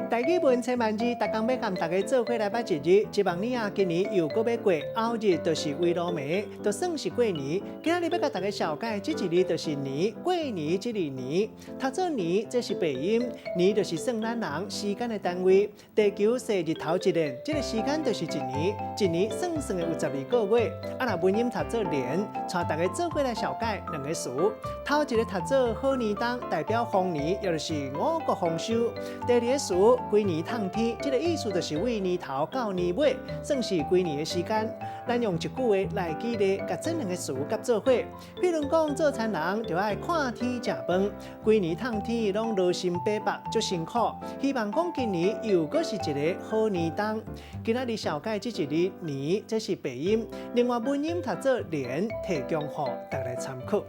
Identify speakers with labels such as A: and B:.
A: 台語文千萬字，逐工欲共大家做伙來捌一字。這望年啊，今年又閣欲過，後日就是圍爐暝，就算是過年。今仔日欲共大家紹介這一字就是年，過年這个年。讀做年，這是白音，年就是算咱人時間的單位。地球踅日頭一輪，這个時間就是一年，一年算算的有12個月。啊，若文音讀做連，帶大家做伙來紹介兩个詞。頭一个讀做好年冬，代表豐年，也就是五穀豐收。第二个詞，規年迵天，這个意思就是對年頭到年尾，算是規年的時間。咱用一句話來舉例，共這兩个詞結做伙。比如講，做田人就愛看天食飯，規年迵天攏勞心白目，足辛苦。希望講今年又閣是一个好年冬。今仔日紹介這一字年，這是白音，另外文音讀做連，提供予大家參考。